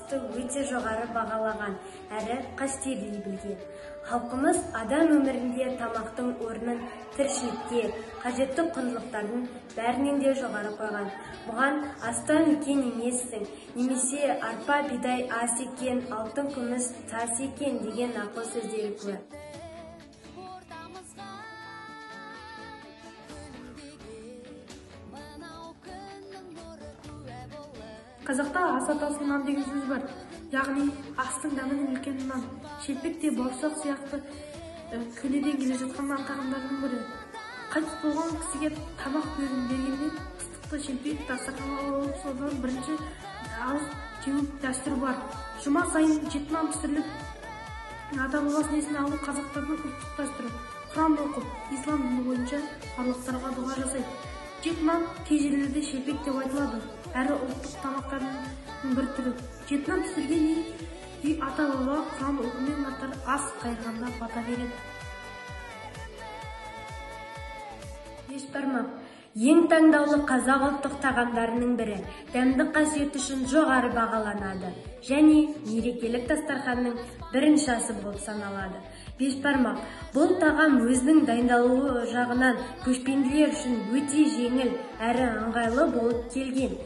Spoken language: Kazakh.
асты өте жоғары бағалаған, әрі қастерлей білген. Халқымыз адам өмірінде тамақтың орнын тіршілікке қажетті құндылықтардың бәрінен де жоғары қойған. Бұған астан үлкен емессің, немесе арпа бидай ас екен, алтын күміс тас екен деген нақыл сөздері куә. Қазақта ас атасы нан деген сөз бар. Яғни астың дәмінің үлкені нан. Шелпек те бауырсақ сияқты көнеден келе жатқан нан тағамдарының бірі. Қайтыс болған кісіге тамақ бергенде ыстықты шелпек дастарханға қойып, содан бірінші ауыз жеу дәстүрі бар. Жұма сайын жеті нан пісіріліп, ата-бабасын есіне алу қазақтардың ұлттық дәстүрі. Құран оқып, ислам діні бойынша аруақтарға дұға жасайды. Жеті нан кей жерлерде шелпек деп айтылады, әрі ұлттық тамақтардың бір түрі. Жеті нан пісірген үй ата-баба Құран оқумен қатар ас қайырғанда бата береді. Бешбармақ ең таңдаулы қазақ ұлттық тағамдарының бірі. Дәмді қасиеті үшін жоғары бағаланады және мерекелік дастарханның бірінші асы болып саналады. Бешбармақ бұл тағам өзінің дайындалуы жағынан көшпенділер үшін өте жеңіл әрі ыңғайлы болып келген.